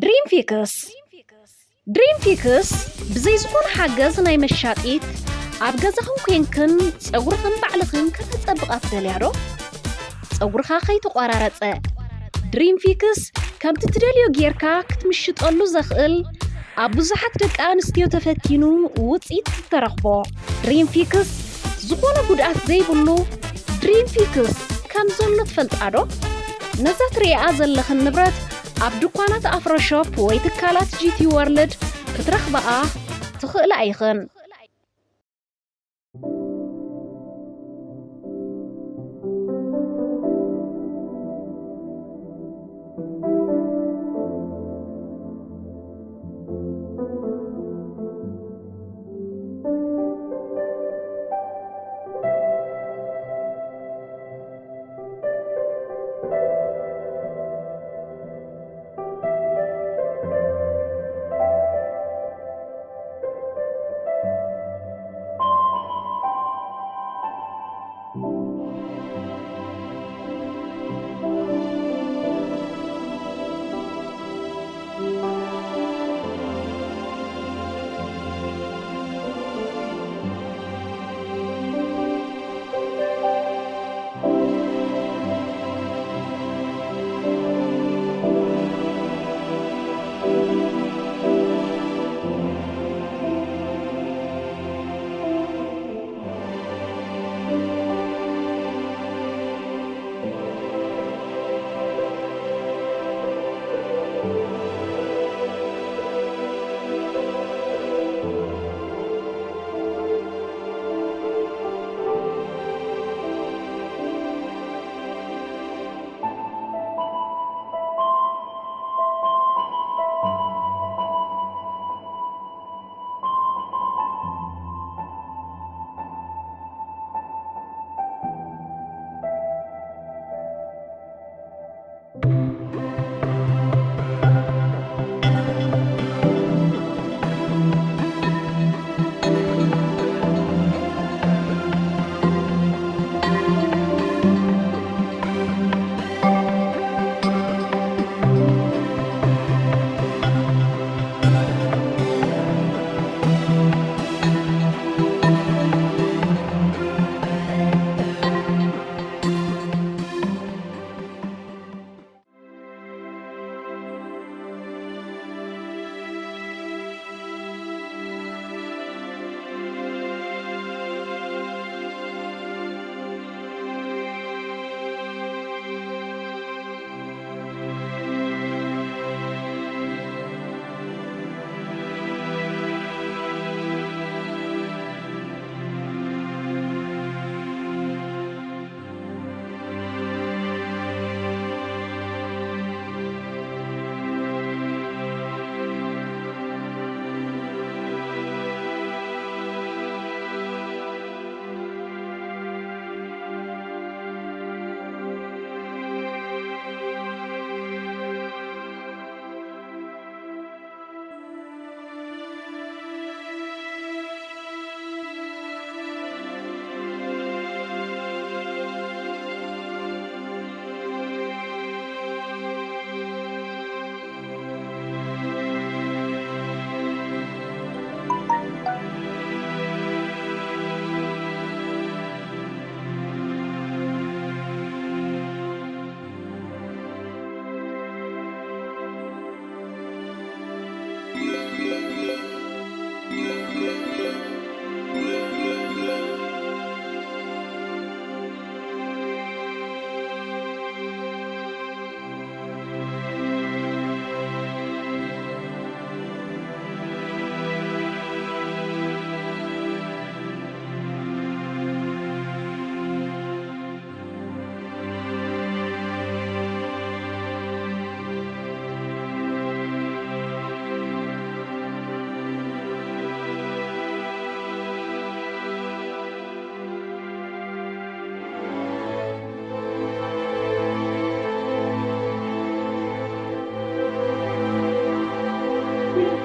ድሪም ፊክስ ድሪም ፊክስ ብዘይ ዝኾነ ሓገዝ ናይ መሻጢት ኣብ ገዛኽን ኮንክን ጸጉርኽን ባዕልኽን ከተጸብቓ ትደልያ ዶ? ጸጉርኻ ከይተቋራረጸ ድሪም ፊክስ ከምቲ ትደልዮ ጌርካ ክትምሽጠሉ ዘኽእል ኣብ ብዙሓት ደቂ ኣንስትዮ ተፈቲኑ ውጽኢት ዝተረኽቦ ድሪም ፊክስ ዝኾነ ጉድኣት ዘይብሉ ድሪም ፊክስ ከም ዘሎ ትፈልጣ ዶ? ነዛ ትርእያ ዘለኽን ንብረት ኣብ ድኳናት ኣፍሮ ሾፕ ወይ ትካላት ጂ ቲ ወርልድ ክትረኽባኣ ትኽእላ ኢኽን።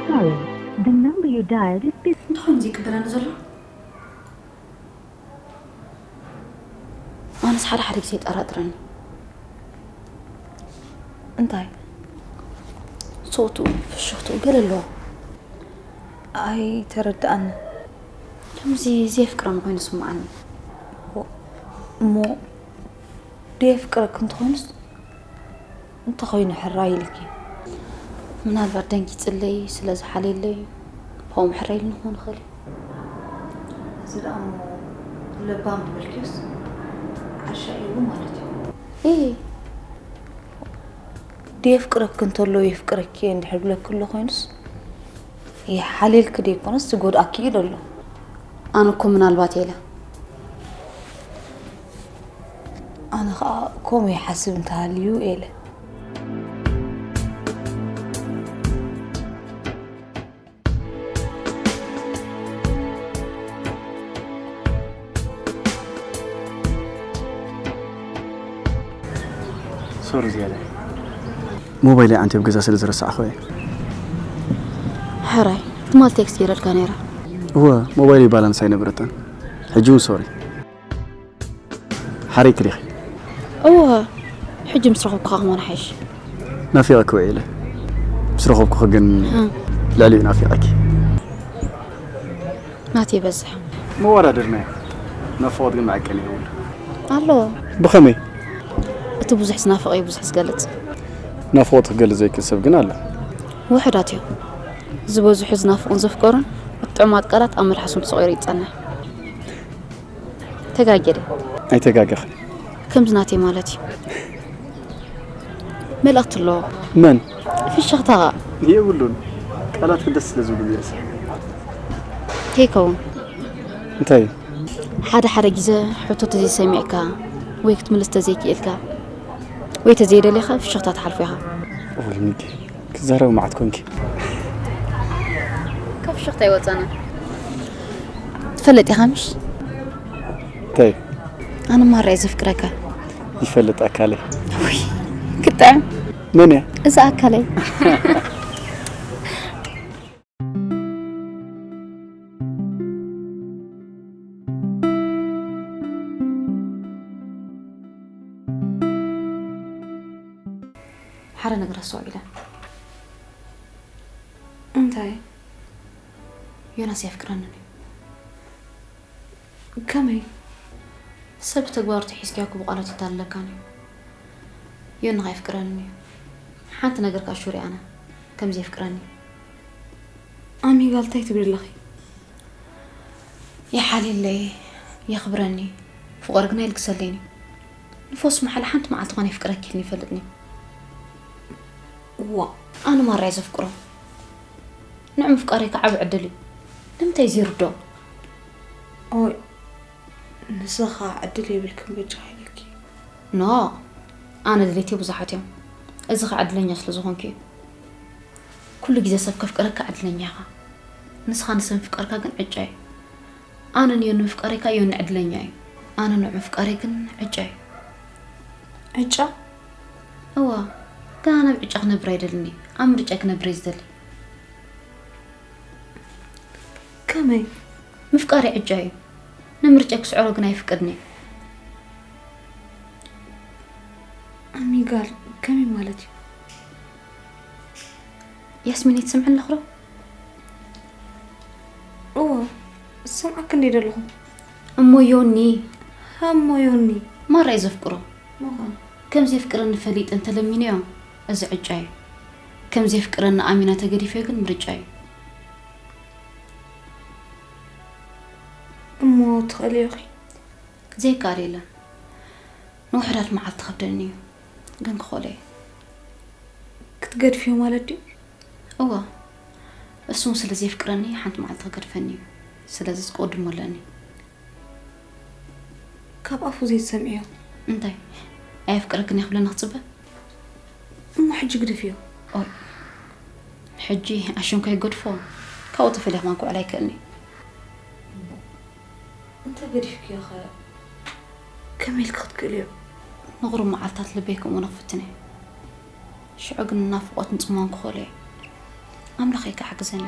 Sorry, the number you dialed is busy. እንታይ እዩ ዝቅበለኒ ዘሎ? ኣነስ ሓደ ሓደ ግዜ ይጠራጥረኒ። እንታይ? ጾቱ ፍሽኽትኡ ገለ ኣለዎ። ኣይተረድኣኒ። ከምዚ ዘየፍቅረኒ ኮይኑ ስምዓኒ። እሞ ደየፍቅረኪ እንተኾይኑስ እንታይ ኮይኑ ሕራይ ኢልኪ? ምናልባት ደንጊጽለይ ስለ ዝሓልየለይ ከምኡ ሕራይ ኢልኒ ክኾን ይኽእል እዩ። እዚ ደኣ እሞ ለባም ዝበልክዮስ ዓሻ እዩ ማለት እዩ። እይ፣ ደየፍቅረኪ እንተሎ የፍቅረኪ እየ እንድሕር ብለኪ ኣሎ ኮይኑስ፣ ይሓልየልኪ ደይኮነስ ዝጎድኣኪ እዩ ዘሎ። ኣነ እኮ ምናልባት ኢለ። ኣነ ኸኣ ከምኡ ይሓስብ እንተሃልዩ ኢለ። ሶሪ ዝያዳ። ሞባይለይ ኣንቲ ኣብ ገዛ ስለ ዝረሳዕኹ እየ። ሕራይ፣ ትማል ቴክስት ገይረልካ ነይረ። እወ፣ ሞባይለይ ባላንስ ኣይነበረትን። ሕጂ እውን ሶሪ። ሓሪክ ዲኺ? እወ፣ ሕጂ ምስ ረኸብኩኻ ከማን ሓይሽ። ናፊቐኪ ውዒለ። ምስ ረኸብኩኺ ግን እም። ልዕሊኡ ናፊቐኪ። ናተይ ይበዝሕ። መወዳደርናዮ። ናፍቖት ግን መዐቀኒ የብሉ። ኣሎ። ብኸመይ? እቲ ብዙሕ ዝናፍቕ እዩ ብዙሕ ዝገልጽ። ናፍቖት ክገልጽ ዘይክእል ሰብ ግን ኣሎ። ውሑዳት እዮም። ዝበዝሑ ዝናፍቑን ዘፍቀሩን እቲ ጥዑማት ቃላት ኣብ መልሓሶም ተሰቒሩ ይጸንሕ። ተጋጌ ድየ? ኣይተጋገኽን። ከምዚ ናተይ ማለት እዩ። መልእኽቲ ኣለዎ። መን? ፍሽኽታኻ። የብሉን። ቃላት ደስ ስለ ዝብሉ ይረስሕ። ከይከውን። እንታይ? ሓደ ሓደ ግዜ ሕቶ ተዘይሰሚዕካ ወይ ክትምልስ ተዘይክኢልካ ወይ ተዘይደሊኻ ፍሽኽታ ትሓልፎ ኢኻ። ኦይ ሚኪ፣ ክዛረብ መዓት ኮንኪ። ካብ ፍሽኽታ ይወጻና። ትፈልጥ ኢኻ ምሽ? እንታይ? ኣነ ማራ እየ ዘፍቅረካ። ይፈልጥ ኣካለይ። ውይ፣ ክጥዕም። መን እያ? እዛ ኣካለይ። ሓደ ነገር ኣስተውዒለ። እንታይ? ዮናስ የፍቅረኒ እዩ። ከመይ? ሰብ ብተግባሩ ተሒዝካዮ እኮ ብቓላቱ ይታለለካን እዩ። ዮኒ ከኣ የፍቅረኒ እዩ። ሓንቲ ነገር ከኣ ሹር እየ ኣነ ከም ዘየፍቅረኒ። ኣሚጋል እንታይ ትብሊ ኣለኺ? ይሓልየለይ፣ የኽብረኒ፣ ፍቕሪ ግና ይልግሰለይን እዩ። ንፎስ መሓላ ሓንቲ መዓልቲ ኾነ የፍቅረኪ ኢልኒ ይፈልጥን እዩ። እዋ፣ ኣነ ማራ እየ ዘፍቅሮ። ንዑ ምፍቃረይ ከዓ ዓቢ ዕድል እዩ። ንምንታይ ዘይርድኦ? ኦይ፣ ንስኻ ዕድል የብልክን በጃ ኢለኪ። ኖ፣ ኣነ ድሌተይ ብዙሓት እዮም። እዚ ኸዓ ዕድለኛ ስለ ዝኾንኩ እዩ። ኩሉ ግዜ ሰብ ከፍቅረካ ዕድለኛ ኢኻ። ንስኻ ንሰብ ምፍቃርካ ግን ዕጫ እዩ። ኣነ ንዮኒ ምፍቃረይ ከዓ ዮኒ ዕድለኛ እዩ። ኣነ ንዑ ምፍቃረይ ግን ዕጫ እዩ። ዕጫ? እዋ፣ ግና ናብ ዕጫ ክነብር ኣይደልን እየ። ኣብ ምርጫ ክነብር እየ ዝደሊ። ከመይ? ምፍቃረይ ዕጫ እዩ። ንምርጫ ክስዕሮ ግን ኣይፍቀድን እየ። ኣሚጋል፣ ከመይ ማለት እዩ? ያስሚን፣ ኣይትሰምዕን ኣለኽዶ? እወ፣ ዝሰምዓኪ እንድየ ዘለኹ። እሞ ዮኒ? እሞ ዮኒ? ማራ እዩ ዘፍቅሮ። ምዃኑ? ከም ዘየፍቅረኒ ፈሊጠ እንተለሚነዮ፣ እዚ ዕጫ እዩ። ከም ዘየፍቅረኒ ኣሚነ ተገዲፈዮ ግን ምርጫ እዩ። እሞ ትኽእልዮ ኢኺ? ዘይከኣል የለን። ንውሑዳት መዓልቲ ከብደኒ እዩ፣ ግን ክኽእሎ እየ። ክትገድፍዮ ማለት ድዩ? እወ፣ እሱ እውን ስለ ዘየፍቅረኒ ሓንቲ መዓልቲ ክገድፈኒ እዩ። ስለዚ ክቕድሞ ኣለኒ። ካብ ኣፉ ዘይትሰምዕዮ? እንታይ? ኣየፍቅረክን እየ ክብለኒ ክጽበ? እሞ ሕጂ ግደፍዮ። ኦይ፣ ሕጂ ኣሽም ከይገድፎ፣ ካብኡ ተፈልየ ከማን ክውዕል ኣይክእልን እየ። እንተ ገዲፍክዮ ኸ ከመይ ኢልኪ ክትክእልዮ? ንቑሩብ መዓልታት ልበይ ከምኡ ክፍትን እየ። ሽዑ ግን ናፍቖትን ጽምዋን ክኽእሎ እየ። ኣምላኽ እዩ ክሓግዘኒ።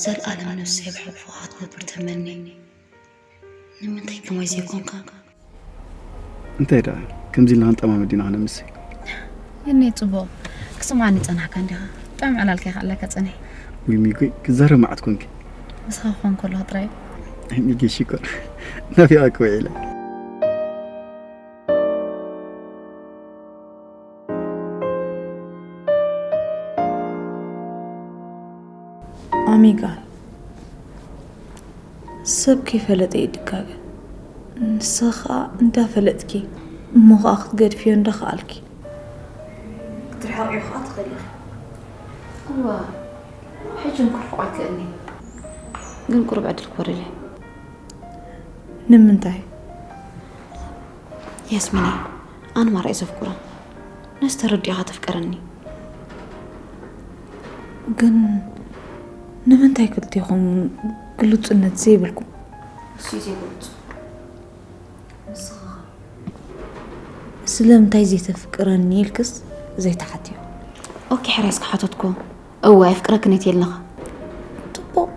ዘልኣለም ነፍሰይ ብሕቑፍኻ ክትነብር ተመኒ። ንምንታይ ከማይ ዘይኮንካ? እንታይ ደኣ ከምዚ ኢልና ክንጠማመድ ኢና ክነምሲ? የኔ ጽቡቕ፣ ክስምዓኒ ጸናሕካ እንዲኻ። ጥዑም ዕላልካ ኢኻ ኣለካ ጸኒሐ። ውይ ሚጎይ፣ ክዛረብ መዓት ኮንኪ። ንስኻ ክኾን ከለኹ ጥራይ። ሚጌ ሽኮር፣ ናፊቐኪ ውዒለ። ኣሚጋል፣ ሰብ ከይፈለጠ ይድጋገ። ንስኺ ኸኣ እንዳፈለጥኪ እሞ ኸኣ ክትገድፍዮ እንዳኸኣልኪ። ክትርሕቕዮ ኸኣ ትኽእሊ ኢኺ። እዋ፣ ሕጂ እውን ክርሕቖ ኣይክእልን እየ። ግን ቁሩብ ዕድል ክወርድ እየ። ንምንታይ? ያስሚነይ፣ ኣነ ማራ እየ ዘፍቅሮ። ነዚ ተረዲእኻ ተፍቅረኒ። ግን ንምንታይ ክልቴኹም ግሉጽነት ዘይብልኩም? እሱ እዩ ዘይግሉጽ። ንስኻ ኸ? ስለምንታይ ዘይተፍቅረኒ ኢልክስ ዘይትሓትዮ? ኦኬ፣ ሕራይ እስከ ሓተትኩ። እወ፣ ኣየፍቅረክን እየ ትብሊ ኣለኻ። ጽቡቕ።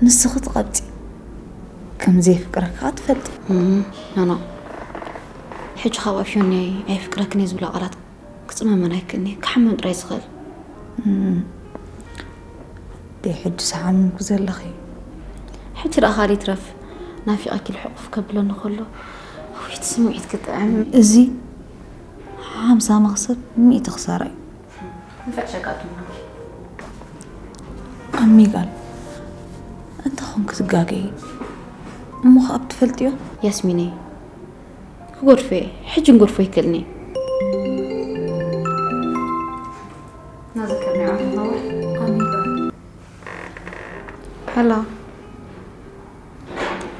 ንስኺ ትቐብጺ። ከም ዘየፍቅረካ ትፈልጢ። እም፣ ኖ፣ ኖ። ሕጂ ካብ ኣፍዮኒ ኣየፍቅረክን እየ ዝብላ ቃላት ክጽመመን ኣይክእልኒ። ክሓምም ጥራይ ዝኽእል። እም። ደይ ሕጂ ዝሓምምኩ ዘለኺ። ሕጂ ደኣ ካልእ ይትረፍ። ናፊቐኪ ኢሉ ሕቑፍ ከብለኒ ከሎ፣ እውይ፣ እቲ ስምዒት ክጥዕም። እዚ ሓምሳ መኽሰብ ሚእቲ ክሳራ እዩ። ንፍዕ ሸቃጥና። ኣሚጋል፣ እንተ ኾንኪ ትጋገዪ፣ እሞ ኸኣ ብትፈልጥዮ? ያስሚነይ፣ ክጎድፎ እየ። ሕጂ ክንጎድፎ ኣይክእልን እየ። ናዘከርኒ ዓመት ነዋሕ። ኣሚጋል። ሄሎ።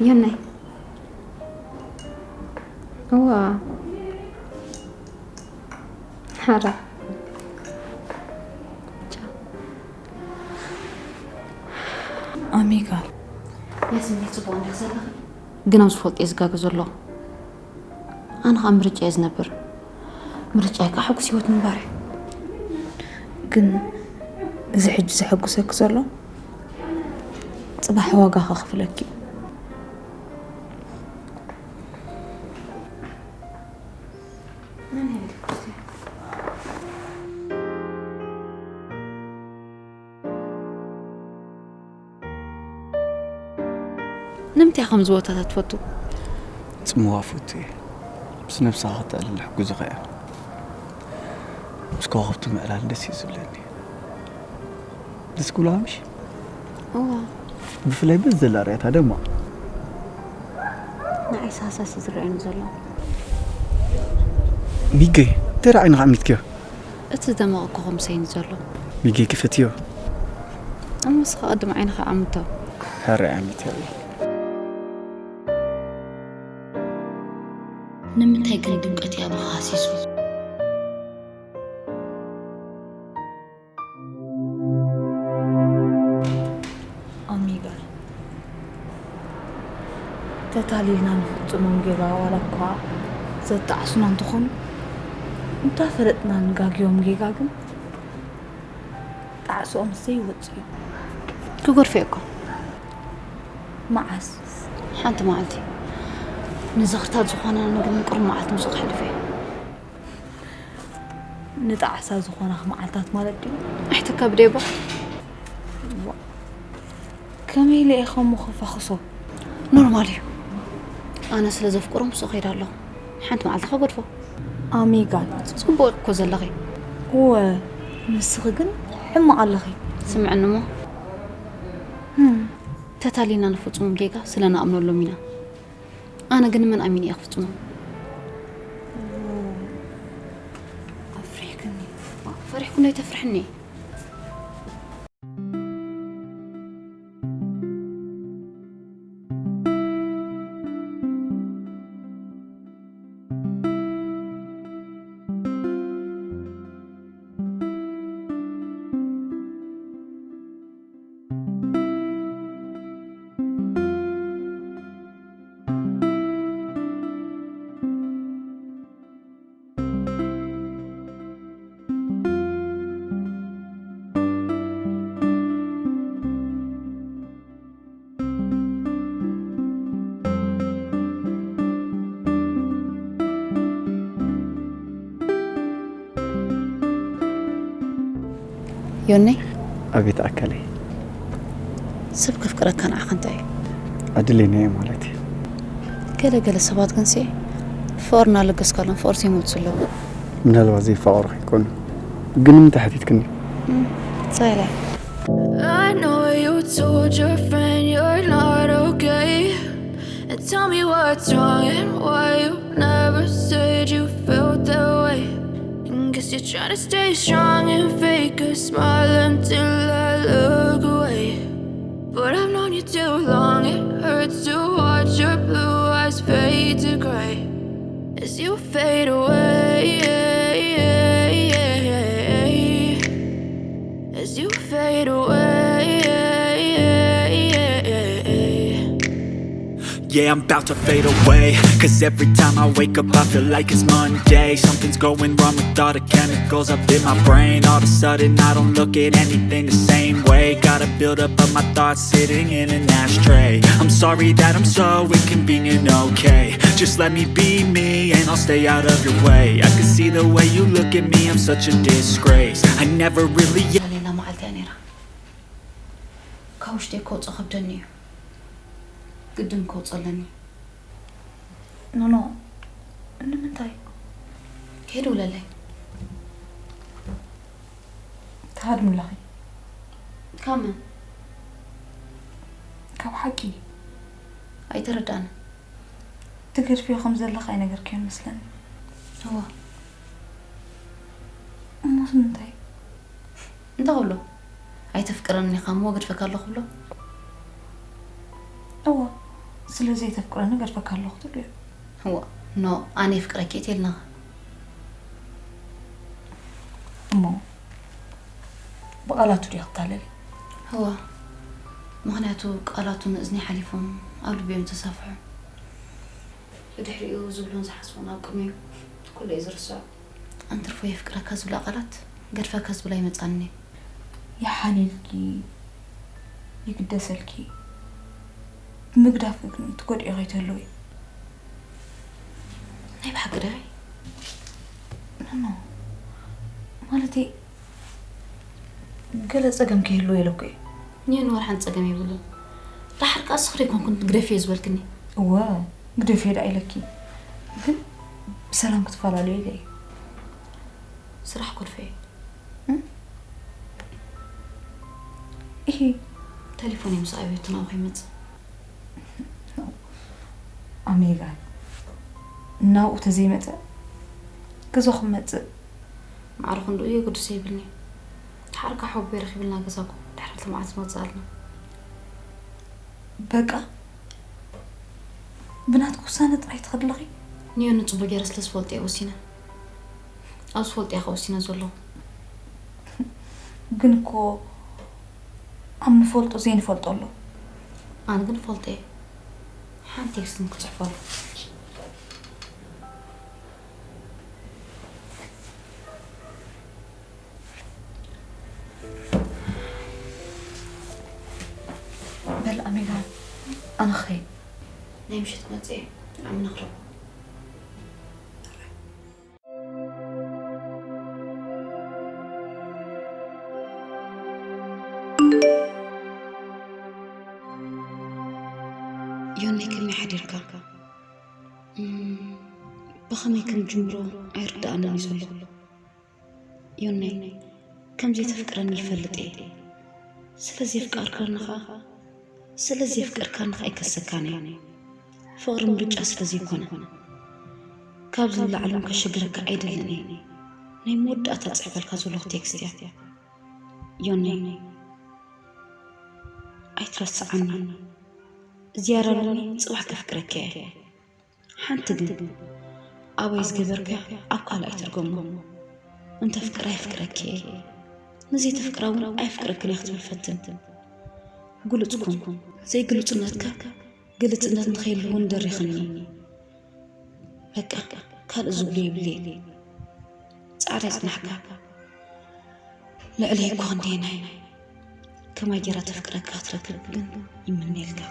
ዮናይ። እዋ። ሓራ። ቻው። ኣሚጋል። ያስሚን፣ ጽቡቕ እንዲኽ ዘለኺ። ግን ኣብ ዝፈልጦ እየ ዝጋገ ዘሎ። ኣነ ኸኣ ምርጫ እየ ዝነብር። ምርጫይ ከኣ ሕጉስ ህይወት ምንባር እዩ። ግን እዚ ሕጂ ዘሐጉሰኪ ዘሎ ጽባሕ ዋጋ ከኽፍለኪ እዩ። ንምንታይ ከምዚ ቦታታት ትፈቱ? ጽምዋ ፈቱ እየ። ምስ ነብስኻ ከተዕልል ሕጉዝኻ እያ። ምስ ከዋኽብቲ ምዕላል ደስ እዩ ዝብለኒ። ደስ ክብልኻ ምሽ? እዋ። ብፍላይ በዚ ዘላ ርእያታ ደማ። ንዓይ ሳሳስ እዩ ዝረኣየኒ ዘሎ። ሚገይ፣ እንታይ ደኣ ዓይንኻ ዓሚትክዮ? እቲ ዝደመቐ ኮኾብ ምሳይኒ ዘሎ። ሚጌ ክፈትዮ። እሞ ንስኻ ቅድም ዓይንኻ ዓምቶ። ሕራይ ዓሚተዮ። ንምንታይ ግን ድምቀት እያ ብኻ ሃሲሱ? ኦሜጋ። ተታሊልና ንፍጽሞም ጌጋ ዋላ እኳ ዘጣዕሱና እንተኾኑ፣ እንተፈለጥና ንጋግዮም ጌጋ ግን ጣዕስኦም ዘይወጽእ እዩ። ክገድፎ እየ እኮ። መዓስ? ሓንቲ መዓልቲ። ንዝኽርታት ዝኾነና ግን ቁሩብ መዓልቲ ምስኡ ከሕልፍ እየ። ንጣዕሳ ዝኾናኽ መዓልታት ማለት ድዩ? ኣይትከብደ እባ። ዋ፣ ከመይ ኢለ እየ ከምኡ ከፋኽሶ? ኖርማል እዩ። ኣነ ስለ ዘፍቅሮ ምስኡ ከይድ ኣለኹ። ሓንቲ መዓልቲ ከገድፎ። ኣሜጋን። ጽቡቕ እኮ ዘለኺ። እወ፣ ንስኺ ግን ሕማቕ ኣለኺ። ስምዕኒ እሞ። ህም። ተታሊና ንፍጹም ጌጋ ስለ ንኣምነሎም ኢና። ኣነ ግን መን ኣሚነ እየ ክፍጽሞ? ኣፍሪሕክኒ። ፈሪሕኩ ዶ ኣይተፍርሕኒ? ዮነይ፣ ኣቤት ኣካለይ። ሰብ ከፍቅረካ ንዓኻ እንታይ እዩ? ኣድለይናዮ ማለት እዩ። ገለ ገለ ሰባት ግንሲ ፍቕርና ለገስካሎም ፍቕሪ ዘይመልሱ ኣለዉ። ምናልባት ዘይፋቐሩ ከይኮኑ። ግን ንምንታይ ሓቲትክኒ? ሳይላይ I know you told your friend you're not okay. And tell me what's wrong and why you never said you felt that way. And guess you're trying to stay strong and fake a smile until I look away. But I've known you too long, it hurts to watch your blue eyes fade to gray as you fade away. As you fade away. Yeah, I'm about to fade away. Cause every time I wake up, I feel like it's Monday. Something's going wrong with all the chemicals up in my brain. All of a sudden, I don't look at anything the same way. Got a buildup of my thoughts sitting in an ashtray. I'm sorry that I'm so inconvenient, okay? Just let me be me and I'll stay out of your way. I can see the way you look at me, I'm such a disgrace. I never really ሌላ መዓልቲ እያ ነይራ። ካብ ውሽጢ ክወፅኦ ከብደኒ እዩ። ግድን ክወፅኦ ኣለኒ። ኖኖ፣ ንምንታይ? ከይደውለለይ። ትሃድሚ ኣለኺ። ካብ መን? ካብ ሓቂ። ኣይተረዳእን። ትገድፍዮ ከም ዘለኺ ኣይነገርክዮን መስለኒ። እዋ። እሞ ንምንታይ? እንታይ ክብሎ? ኣይተፍቅረንን ኢኻ እሞ ገድፈካ ኣለኹ ብሎ? እዋ፣ ስለ ዘይተፍቅረኒ ገድፈካ ኣለኹ ትብልዮ። እዋ፣ ኖ፣ ኣነ የፍቅረኪ እየ ትብልናኻ። እሞ ብቓላቱ ድዮ ክታለል? እዋ፣ ምኽንያቱ ቃላቱ ንእዝኒ ሓሊፎም ኣብ ልቢ እዮም ተሳፍሑ። ብድሕሪኡ ዝብሎን ዝሓስቦን ኣብ ቅድሚኡ ኩሉ እዩ ዝርስዖ። ኣንትርፎ የፍቅረካ ዝብላ ቃላት ገድፈካ ዝብላ ይመጻኒ። ይሓልየልኪ፣ ይግደሰልኪ፣ ብምግዳፍ ግን ትጎድኦ ከይትህልዊ። ናይ ብሓቂ ዶ? ኖ፣ ኖ፣ ማለተይ ገለ ጸገም ከይህልዎ ኢለ እኮ እየ። ንየን ወላ ሓንቲ ጸገም የብሉን። ደሓር ከኣ ስኽሪ ኣይኮንኩን ግደፍዮ ዝበልክኒ። እወ፣ ግደፍዮ ደኣ ኢለኪ፣ ግን ብሰላም ክትፈላለዩ ኢለ እየ። ስራሕ ኮድፈ እየ። እሂ፣ ተሌፎነይ ምስ ኣብዮ ናብኡ ከይመጽእ። ኣሜጋ ናብኡ ተዘይመጸ ገዛኹም መጽእ። ማዕረ ክንድኡ የገድሶ የብልኒ። ደሓር ከኣ ሓወቦይ ረኺብልና ገዛኩም ድሕሪ ክልተ መዓልቲ ንወጽእ ኣለና። በቃ ብናትኪ ውሳነ ጥራይ ትኸዲ ኣለኺ። ንዮኒ ጽቡቕ ገይረ ስለ ዝፈልጦ እየ ወሲነ። ኣብ ዝፈልጦ እየ ከኣ ወሲነ ዘለኹ። ግን እኮ ኣብ ንፈልጦ ዘይንፈልጦ ኣሎ። ኣነ ግን እፈልጦ እየ። ሓንቲ ቴክስት ክጽሕፈሉ። በል ኣሜጋ፣ ኣነ ክኸይድ። ናይ ምሸት ክመጽእ እየ። ዓሚ ንኽረብ። ዮናይ ከመይ ሓዲርካ? እም፣ ብኸመይ ከም ጅምሮ ኣይርድኣንን እዩ ዘሎ። ዮናይ፣ ከም ዘይተፍቅረኒ ይፈልጥ እየ። ስለ ዘየፍቀርካኒ ኸኣ፣ ስለ ዘየፍቀርካኒ ኸኣ ኣይከሰካን እየ። ፍቕሪ ምርጫ ስለ ዘይኮነ። ካብዚ ንላዕሊ እውን ከሸግረካ ኣይደልን እየ። ናይ መወዳእታ ጽሕፈልካ ዘለኹ ቴክስት እያ። ዮናይ፣ ኣይትረስዓኒ። ዝያዳ ሎሚ ጽባሕ ከፍቅረካ እየ። ሓንቲ ግን፣ ኣባይ ዝገበርካዮ ኣብ ካልእ ኣይትድገሞ። እንተፍቅራ የፍቅረኪ እየ። ንዘይተፍቅራ እውን ኣየፍቅረክን እየ ክትብል ፈትን። ግሉጽ ኩን። ዘይግሉጽነትካ ግልጽነት ንኸይህሉ እውን ደሪኽኒ። በቃ፣ ካልእ ዝብሎ የብለይን። ጻዕሪ የጽናሕካ። ልዕለይ እኮ ክንደየናይ። ከማይ ጌራ ተፍቅረካ ክትረክብ ግን ይምነየልካ።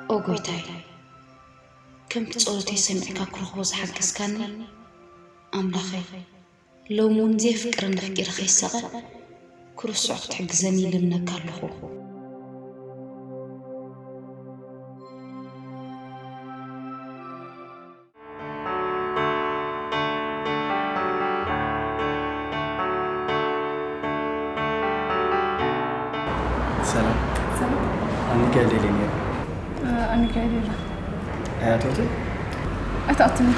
ኦ ጎይታይ፣ ከምቲ ጸሎተይ ሰሚዕካ ክረኽቦ ዝሓገዝካኒ ኣምላኸይ፣ ሎሚ እውን ዘየፍቅረኒ ኣፍቂረ ከይሳቐ ክርስዖ ክትሕግዘኒ ይልምነካ ኣለኹ። ሰላም። ኣንጋ ኢለ ነይረ። ኣንጋ ኢለ። ኣይኣተወትን? ኣይተኣቱን።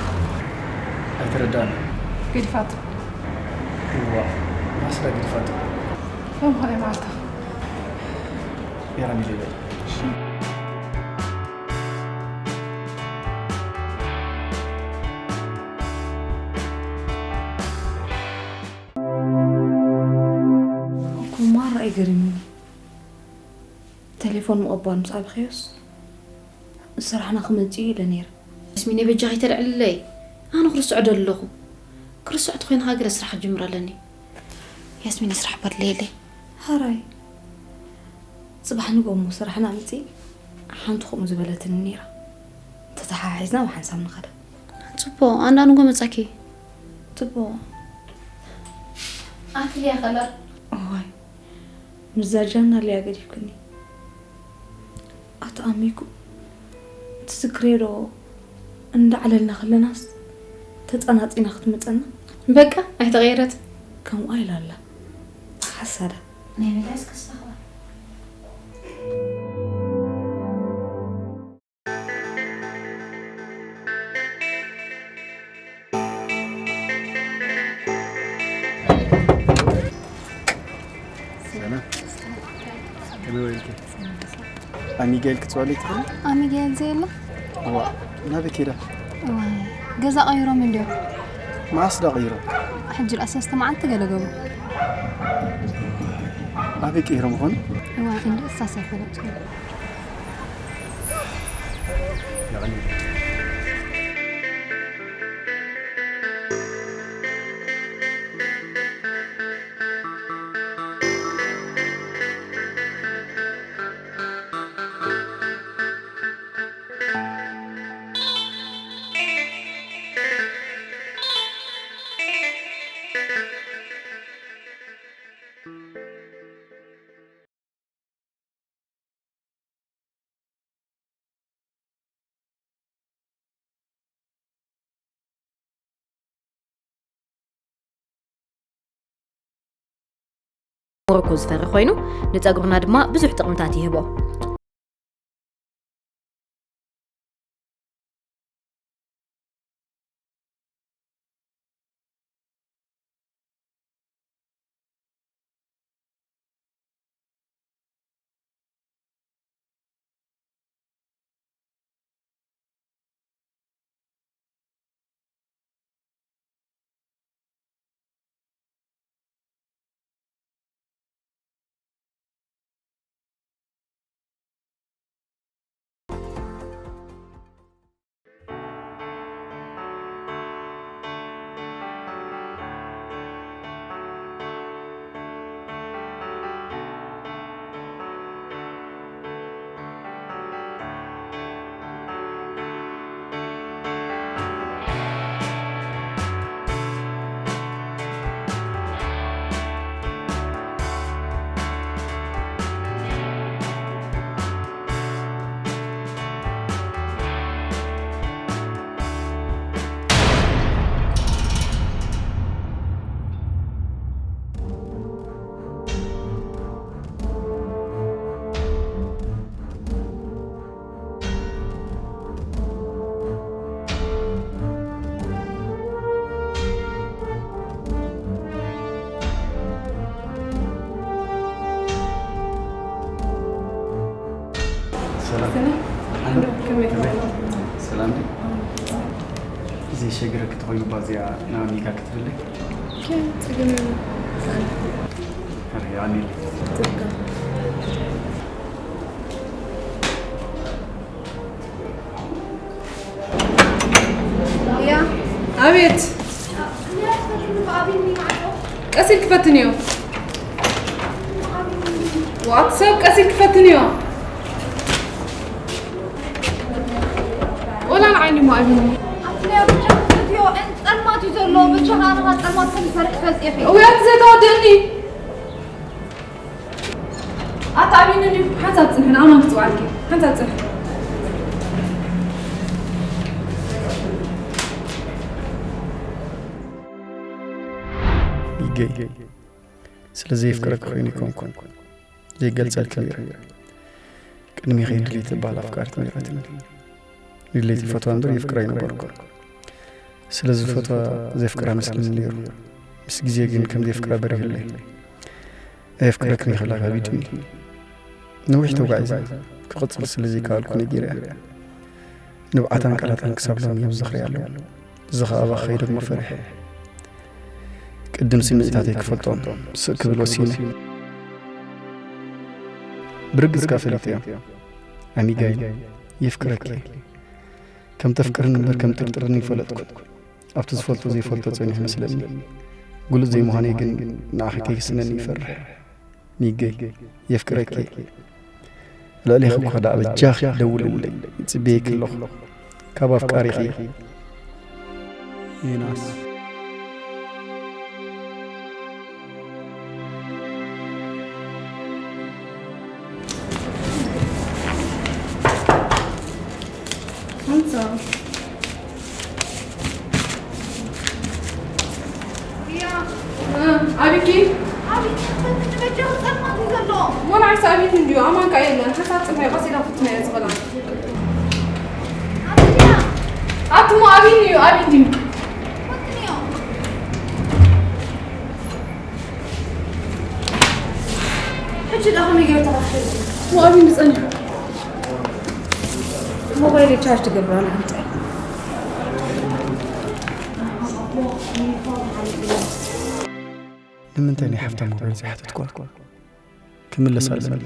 ኣይተረዳእን። ገዲፋቶ። እዋ፣ ማስላ ገዲፋቶ። ሎም ኸመይ መዓልታ? የራሚ ኢለ በል። እኮ ማራ እዩ ገሪሙኒ። ቴሌፎን ምቕባል ምስ ኣብኺዮስ ስራሕና ክመጽእ እዩ ኢለ ነይረ። ያስሚነይ በጃኺ ተልዕልለይ፣ ኣነ ክርስዖ ዶ ኣለኹ? ክርስዖ ተኾይንኻ ገለ ስራሕ ክጅምር ኣለኒ። ያስሚነይ ስራሕ እባ ድለየለይ። ሃራይ ጽባሕ ንግሆ እሞ ስራሕና ኣምጺእ ሓንቲ ከምኡ ዝበለትኒ ነይራ። ተተሓሒዝና ብሓንሳብ ንኸዳ። ጽቡቕ፣ ኣንዳ ንግሆ መጻኪ። ጽቡቕ። ኣቲ ሊያ ከለር። እዋይ፣ ምዛጃና ሊያ ገዲፍክኒ። ኣቲ ኣሚኩ፣ ትዝክርዮ ዶ እንዳዕለልና ከለናስ ተጸናጺና ክትመጸና? በቃ ኣይተቐየረት። ከምኡ ኢላ ኣላ። ሓሳዳ። ናይ መለስ ክሳኽባ። ሰላም። ከመይ ውዒልኪ? ኣሚጋይል ክትበሊ ትኽእሊ? ኣሚጋይል ዘየላ? እዋ፣ ናበይ ከይዳ? እዋይ፣ ገዛ ቀይሮም እንድዮም። መዓስ ዳ ቀይሮም? ሕጂ ደኣ ሰለስተ መዓልቲ ገለ ገብሩ። ኣበይ ቀይሮም ይኾኑ? እዋይ፣ እንዶ እሳስ ኣይፈለጥኩን። ሞሮኮ ዝፈሪ ኮይኑ ንጸጉርና ድማ ብዙሕ ጥቕምታት ይህቦ። ዘይሸግረኪ ተኾይኑ እባ እዚኣ ናብ ኣሜሪካ ክትብለይ። ኣቤት። ቀስ ኢልኪ ፈትንዮ። ዋት ሰብ ቀስ ኢልኪ ፈትንዮ። እሞ ኣብኒ። ኣቲ ናይ ኣቦ ጀምር ክትዮ፣ እን ጸልማት እዩ ዘሎ፣ ብቻ ኣነ ኸዓ ጸልማት ከም ዝሰርሕ ፈልጥ ኢኺ። እውይ፣ ኣቲ ዘይተወደኒ። ኣቲ ኣብኒ እንዲ ሓንሳብ ጽንሕን ኣማን ክጽዋዕልኪ። ሓንሳብ ጽንሕ። ይገይ። ስለ ዘየፍቅረኪ ኮይኑ ኣይኮንኩን ዘይገልጸልኪ ነይረ። ቅድሚኺ ድሌት ትበሃል ኣፍቃሪት ነይራትኒ። ድሌት ይፈትዋ እምበር የፍቅራ ኣይነበርኩን። ስለ ዝፈትዋ ዘፍቅራ መስለኒ ነይሩ። ምስ ግዜ ግን ከም ዘፍቅራ በሪህለይ። ኣየፍቅረክን ይኽእል ኣጋቢድኒ። ነዊሕ ተጓዒዘ ክቕጽል ስለ ዘይከኣልኩ ነጊረያ። ንብዓታን ቃላታን ክሳብ ሎሚ እዮም ዝዝኽረይ ኣለዉ። እዚ ኸኣ ኣባኺ ከይደግሞ ፈሪሐ። ቅድም ስምዒታተይ ክፈልጦም ስቕ ክብል ወሲነ። ብርግጽ ከኣ ፈሊጠዮ። ኣሚጋይ፣ የፍቅረኪ። ከም ተፍቅርኒ እምበር ከም ጥርጥርኒ ይፈለጥኩ። ኣብቲ ዝፈልጦ ዘይፈልጦ ጸኒሑ መስለኒ። ግሉጽ ዘይምዃነይ ግን ንዓኺ ከይስነኒ ይፈርሕ። ሚገይ፣ የፍቅረኪ። ልዕሌኺ እኳ ደኣ በጃኺ ደውልለይ፣ ይጽበየኪ ኣለኹ። ካብ ኣፍቃሪኺ ዮናስ። ኣቢኪ ኣቢኪ፣ በጃ ጸልማት እዩ ዘሎ። ወላ ዓርሲ ኣቢኪ እንድዩ፣ ኣማን ከኣ የለን። ሓሳብ ጽንሒ ቀስ ኢላ ፍትና እየ ዝኽእላ። ኣቲ እሞ ኣቢኒ እዩ፣ ኣቢ እንድዩ። ሕጂ ደኣ ከመይ ገይሩ ተኸፍተ? እሞ ኣቢኒ ጸኒሑ። ሞባይል ቻርጅ ትገብር ኣላ ኣምጣ። ንምንታይ ናይ ሓፍታ ሞባይል ዘይሓተትኳ? ክምለስ ኣለኒ።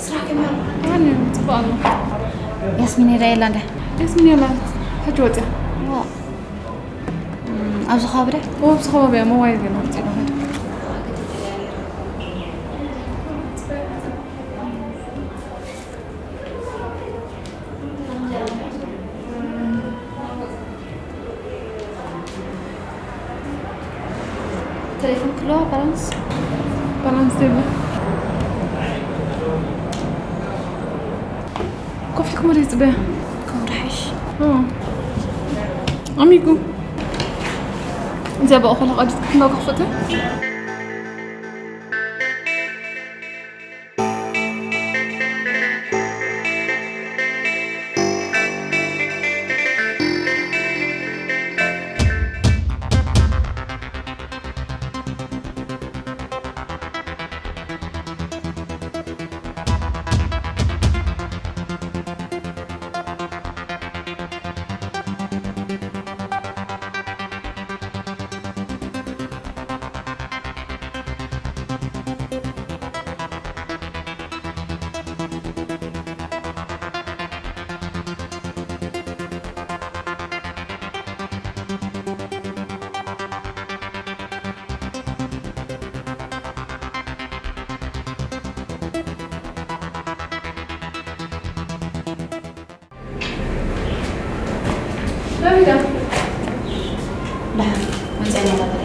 ስራሕ ከመይ ኣሎ? ኣነ ጽቡቕ ኣሎ። ያስሚን የላ የላ እንደ? ያስሚን የላ፣ ሕጂ ወጽያ። ዋ። እም፣ ኣብዚ ከባቢ ዶ? ኦ፣ ኣብዚ ከባቢ እያ፣ ሞባይል ገና ወጺኣ። ቴሌፎን ክለዋ ባላንስ? ባላንስ ዘይብላ። ኮፍ ኢልኩም ወደ ይጽበያ። ከምኡ ድሓይሽ። ኦ። ኣሚጉ። እዚኣ ብኣኹላ ቀዲት ክትናው ክኽፍት። ዳዊት፣ ደሓን መጸና በለ።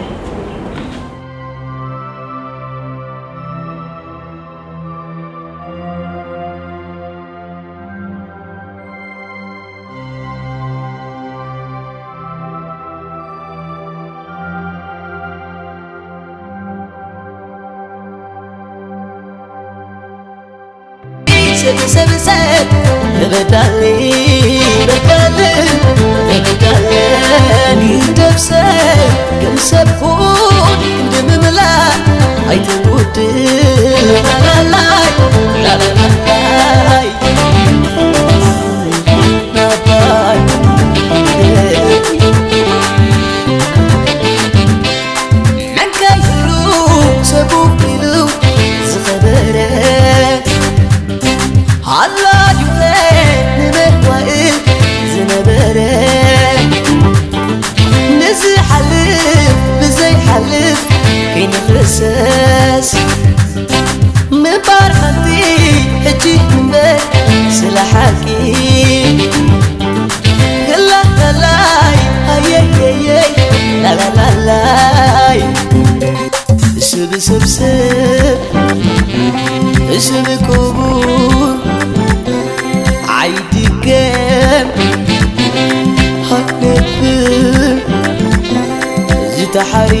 ሰብ ሰብ ሰብ ተበዳሊ በዳል ተበዳለን ይደብሰ ግን ሰብ ኩን ክንዲ ምምላእ ኣይትውድእ ላላላይ ላላላይ ናባይ መንከይሉ ሰቡብ ኢሉ ዝኸበረ ሃላዩለ ንመዋእል ዝነበረ ንዝሓ ሰብ ሰብ ክቡር ኣይድገም ሃነብር ዝተሓሪ